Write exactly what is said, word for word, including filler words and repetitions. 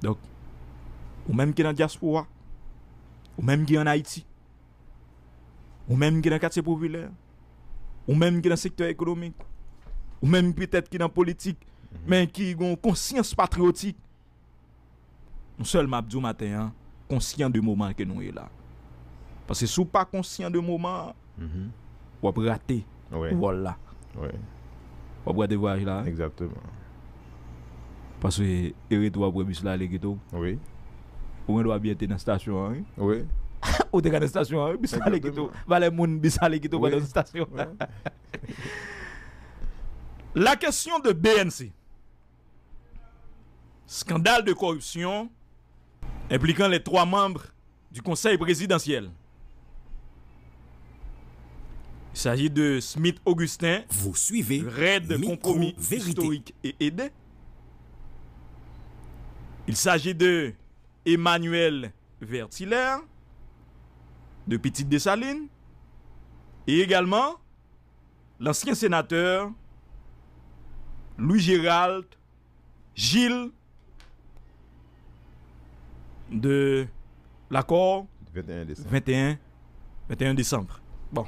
Donk, ou menm ki nan dyaspora, ou menm ki ann Ayiti, ou menm ki nan katye popilè, ou menm ki nan sektè ekonomik, ou menm petèt ki nan politik, men ki gen yon konsyans patriyotik, yon sèl m ap di w maten an, konsyan de moman ke nou ye la. Paske si w pa konsyan de moman an, w ap rate wòl la. W ap rate vwayaj la. Egzakteman. Paske ere tou w ap wè bis la ale kite w. Ou gen dwa byen te nan stasyon an, wi. Ou te ka nan stasyon an, wi, bis la ale kite w. Valè moun, bis la ale kite w pandan stasyon an. La question de B N C. Scandale de corruption impliquant les trois membres du Conseil présidentiel. Il s'agit de Smith Augustin, Vous suivez Red Micro Compromis Vérité. Historique et Aidé. Il s'agit de Emmanuel Vertilaire, de Petite Dessalines, et également l'ancien sénateur Louis Gérald Gilles de l'accord vingt et un décembre. vingt et un, vingt et un décembre. Bon.